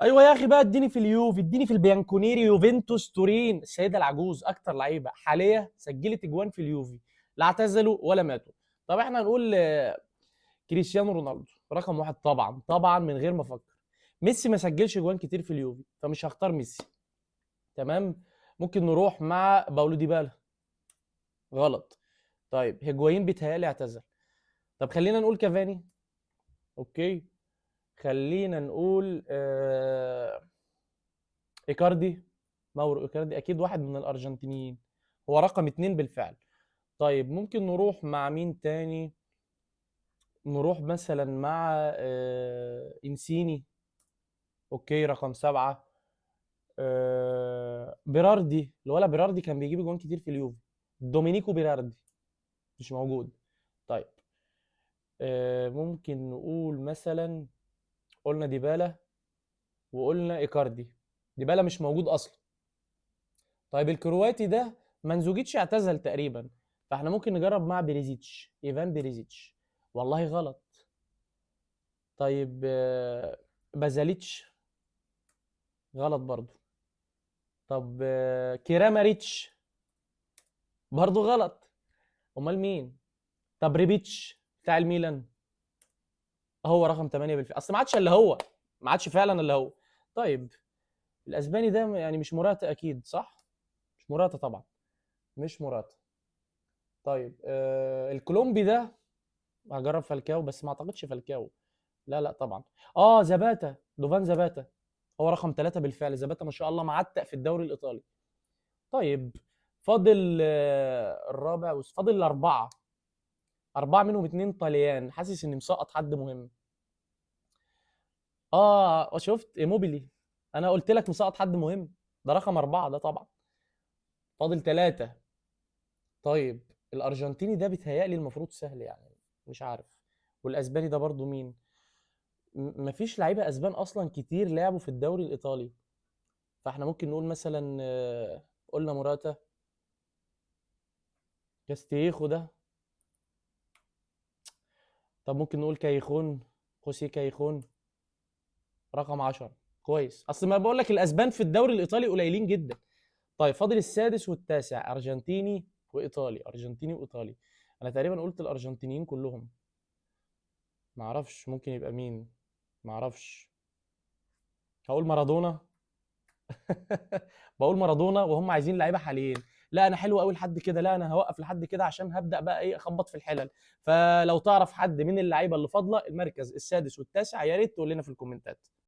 ايوه يا اخي بقى، اديني في اليوفي، اديني في البيانكونيري، يوفنتوس، تورين، السيدة العجوز، اكتر لعيبة حالية سجلت اجوان في اليوفي، لا اعتزلوا ولا ماتوا. طب احنا هنقول كريستيانو رونالدو رقم 1 طبعا، طبعا من غير ما افكر. ميسي ما سجلش اجوان كتير في اليوفي فمش هختار ميسي. تمام، ممكن نروح مع باولو ديبالا، غلط. طيب هيجوايين بيتهيألي اعتزل. طب خلينا نقول كافاني. okay، خلينا نقول ايكاردي، ماورو ايكاردي اكيد واحد من الارجنتينيين، هو رقم 2 بالفعل. طيب ممكن نروح مع مين تاني؟ نروح مثلا مع انسيني. okay رقم 7. بيراردي، الولا بيراردي كان بيجيب جوان كتير في اليوفي، دومينيكو بيراردي مش موجود. طيب ممكن نقول مثلا، قلنا ديبالا وقلنا ايكاردي، ديبالا مش موجود اصلا. طيب الكرواتي ده منزوجيتش اعتزل تقريبا، فاحنا ممكن نجرب مع بيريزيتش، ايفان بيريزيتش. والله غلط. طيب بازاليتش غلط برضو. طب كيراماريتش برضو غلط. امال مين؟ طب ريبيتش بتاع الميلان، هو رقم 8 بالفعل، اصل ما عادش الا هو، ما عادش فعلا الا هو. طيب الاسباني ده يعني مش موراتا اكيد، صح؟ مش موراتا طبعا، مش موراتا. طيب الكولومبي ده هجرب فالكاو، بس ما اعتقدش فالكاو، لا لا طبعا. زاباتا، دوفان زاباتا هو رقم 3 بالفعل. زاباتا ما شاء الله معتق في الدوري الايطالي. طيب فاضل الرابع، فاضل الاربعة، 4 منهم 2 طليان. حاسس اني مسقط حد مهم. شفت ايموبيلي، انا قلت لك مسقط حد مهم، ده رقم 4 ده طبعا. فاضل 3. طيب الارجنتيني ده بيتهيألي المفروض سهل يعني، مش عارف. والاسباني ده برضو مين؟ مفيش لعيبة اسبان اصلا كتير لعبوا في الدوري الايطالي، فاحنا ممكن نقول مثلا، قلنا موراتا، كاستيخو ده. طب ممكن نقول كايخون، خوسيه كايخون رقم 10. كويس، اصل ما بقول لك الاسبان في الدوري الايطالي قليلين جدا. طيب فاضل السادس والتاسع، ارجنتيني وايطالي، ارجنتيني وايطالي. انا تقريبا قلت الارجنتينيين كلهم، معرفش ممكن يبقى مين، معرفش. هقول مارادونا. بقول مارادونا وهم عايزين لعيبة حاليين. لا انا حلو قوي لحد كده، لا انا هوقف لحد كده عشان هبدا بقى ايه، اخبط في الحلل. فلو تعرف حد من اللعيبة اللي فاضلة المركز السادس والتاسع يا ريت تقول لنا في الكومنتات.